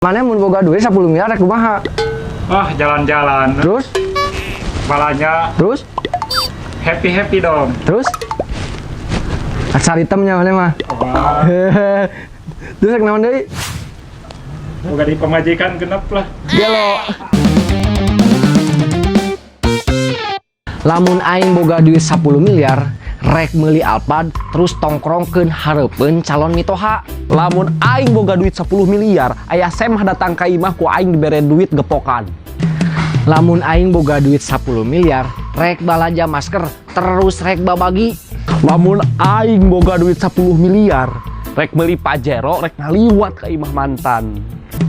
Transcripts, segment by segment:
Maneh mun boga duit 10 miliar rek kumaha? Wah, jalan-jalan. Terus? Balanja. Terus? Happy-happy dong. Terus? Asal hitamnya maneh mah. Wah, Terus rek naon deui? Boga di pamajikan genep lah. Gelo. Lamun aing boga duit 10 miliar, rek meuli Alphard terus tongkrongkeun hareupeun calon mitoha. Lamun aing boga duit 10 miliar, aya semah datang ka imah ku aing dibere duit gepokan. Lamun aing boga duit 10 miliar, rek balanja masker terus rek babagi. Lamun aing boga duit 10 miliar, rek meuli Pajero, rek ngaliwat ka imah mantan.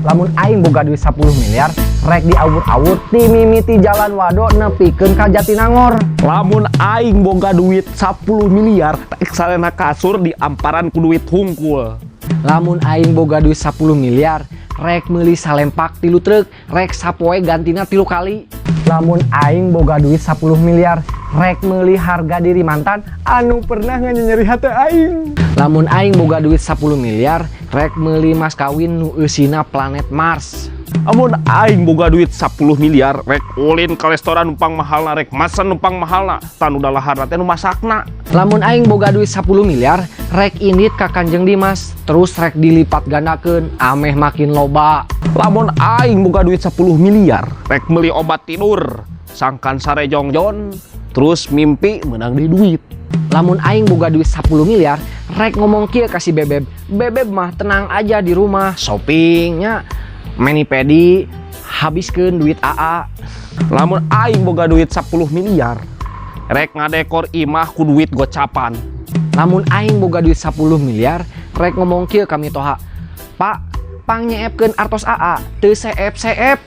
Lamun aing boga duit 10 miliar, rek diawur-awur ti mimiti jalan Wado nepikeun ka Jatinangor. Lamun aing boga duit 10 miliar, rek sarena kasur di amparan ku duit hungkul. Lamun aing boga duit 10 miliar, rek meuli salempak 3 truk, rek sapoe gantina 3 kali. Lamun aing boga duit 10 miliar, rek meuli harga diri mantan anu pernah nganyeri hati aing. Lamun aing boga duit 10 miliar, rek meuli mas kawin nu eusina planet Mars. Lamun aing boga duit 10 miliar, rek ulin ka restoran numpang mahalna, rek masan numpang mahalna, tanu dalaharna teh nu masakna. Lamun aing boga duit 10 miliar, rek indit ka Kanjeng Dimas, terus rek dilipat gandakeun ameh makin loba. Lamun aing boga duit 10 miliar, rek meuli obat tidur, sangkan sare jongjon, terus mimpi menang di duit. Lamun aing boga duit 10 miliar, rek ngomong kieu ka si Bebeb. Bebeb mah tenang aja di rumah, shoppingnya, mani pedi, habiskeun duit AA. Lamun aing boga duit 10 miliar, rek ngadekor imah ku duit gocapan. Lamun aing boga duit 10 miliar, rek ngomong kieu ka mitoha. Pak, pang nyeepkeun artos AA, teu seep-seep.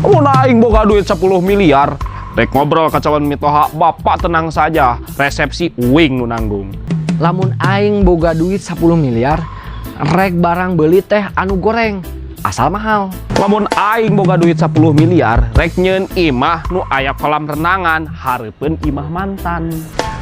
Lamun aing boga duit 10 miliar, rek ngobrol ka calon mitoha, bapak tenang saja, resepsi uing nu nanggung. Lamun aing boga duit 10 miliar, rek barang beuli teh anu goreng, asal mahal. Lamun aing boga duit 10 miliar, rek nyeun imah nu aya kolam renangan, hareupeun imah mantan.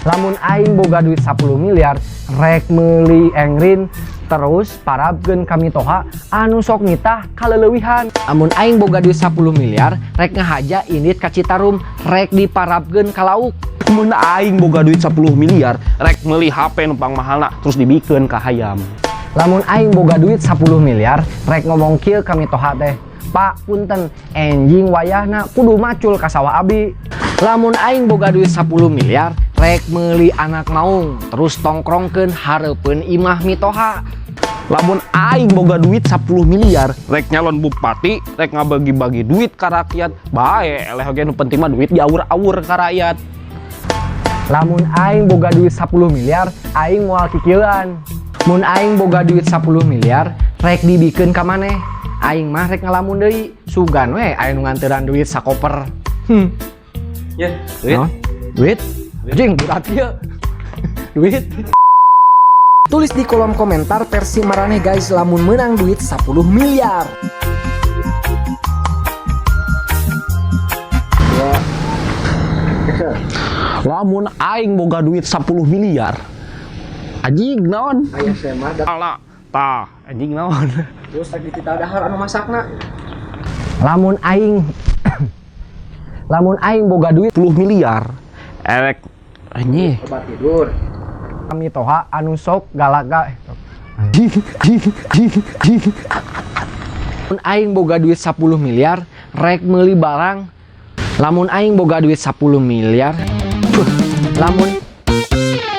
Lamun aing boga duit 10 miliar, rek meuli engrin terus parabkeun ka mitoha anu sok nitah kaleleuwihan. Lamun aing boga duit 10 miliar, rek ngahaja indit ka Citarum, rek diparabkeun ka lauk. Mun aing boga duit 10 miliar, rek meuli HP numpang mahalna terus dibikeun ka hayam. Lamun aing boga duit 10 miliar, rek ngomong kieu ka mitoha teh. Pak, punten, enjing wayahna kudu macul ka sawah abi. Lamun aing boga duit 10 miliar, rek meuli anak maung, terus tongkrongkeun hareupeun imah mitoha. Lamun aing boga duit 10 miliar, rek nyalon bupati, rek ngabagi-bagi duit ka rakyat. Bae, eleh oge nu penting mah duit diawur-awur ka rakyat. Lamun aing boga duit 10 miliar, aing moal kikieuan. Mun aing boga duit 10 miliar, rek dibikeun ka maneh. Aing mah rek ngalamun deui, sugan we aya nu nganteran duit sakoper. Ya, duit. Naon? Duit? Anjing berat ieu. Duit. Tulis di kolom komentar versi maraneh guys lamun menang duit 10 miliar. Lamun aing boga duit 10 miliar, anjing naon? Aya semah Ala, tah, anjing naon? terus lagi ditita dahar anu masakna. Lamun aing lamun aing boga duit 10 miliar, erek anjing. obat tidur. Mitoha anu sok galaga. Anjing, anjing, anjing, anjing. Lamun aing boga duit 10 miliar, rek meuli barang. Lamun aing boga duit 10 miliar, lamun